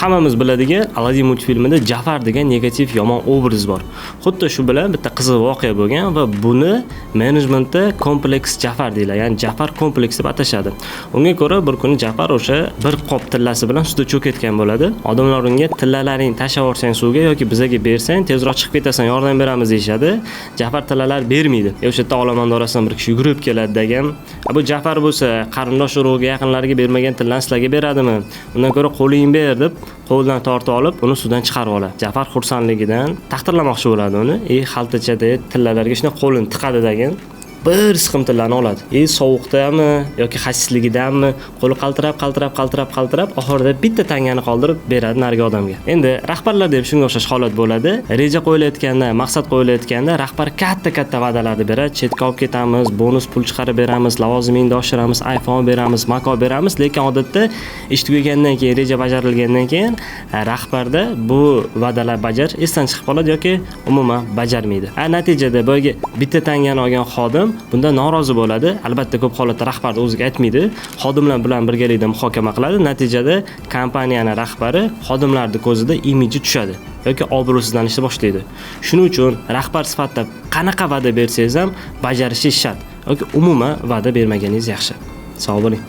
Hammamiz biladigan Aladdin multfilmida Jafar degan negativ, yomon obraz bor. Xuddi shu bilan bitta qiziq voqea bo'lgan va buni menejmentda kompleks Jafar deyiladi, ya'ni Jafar kompleks deb atashadi. Unga ko'ra, bir kuni Jafar o'sha bir qop tillasi bilan suvda cho'kayotgan bo'ladi. Odamlar unga: "Tillalaringni tashlab yuborsang suvga yoki bizaga bersang, tezroq chiqib ketasan, yordam beramiz", deyishadi. Jafar tillalar bermaydi. O'sha yerda olomon orasidan bir kishi yugurib keladi degan. Bu Jafar bo'lsa, qarindosh urug'iga, yaqinlariga bermagan tillani sizlarga beradimi? Undan ko'ra qo'lingni ber, deb qo'ldan tortib olib, uni suvdan chiqarib oladi. Jafar xursandligidan taqdirlamoqchi bo'ladi uni. И xaltachada tillalarga shunday qo'lini tiqadi degan, bir siqim tillani oladi. И sovuqdami yoki xasisligidanmi, qo'li qaltirab, qaltirab, qaltirab, qaltirab, oxirida bitta tangani qoldirib beradi narigi odamga. Endi rahbarlarda ham shunga o'xshash holat bo'ladi. Reja qo'yilayotganda, maqsad qo'yilayotganda rahbar katta katta va'dalarni beradi: chetga olib ketamiz, bonus pul chiqarib beramiz, lavozimingni oshiramiz, iPhone beramiz, Mac beramiz. Lekin odatda ish tugagandan keyin, reja bajarilgandan keyin rahbarda bu va'dalar bajarish esdan chiqib qoladi yoki umuman bajarmaydi. Natijada boyagi bitta tangani olgan xodim bundan norozi bo'ladi. Albatta, ko'p holatda rahbarni o'ziga aytmaydi, xodimlar bilan birgalikda muhokama qiladi. Natijada kompaniyani rahbari xodimlarni ko'zida imiji tushadi yoki obro'sizlanishni boshlaydi. Shuning uchun rahbar sifatida qanaqa va'da bersangiz ham, bajarishingiz shart yoki umuman va'da bermaganingiz yaxshi. Sog' bo'ling.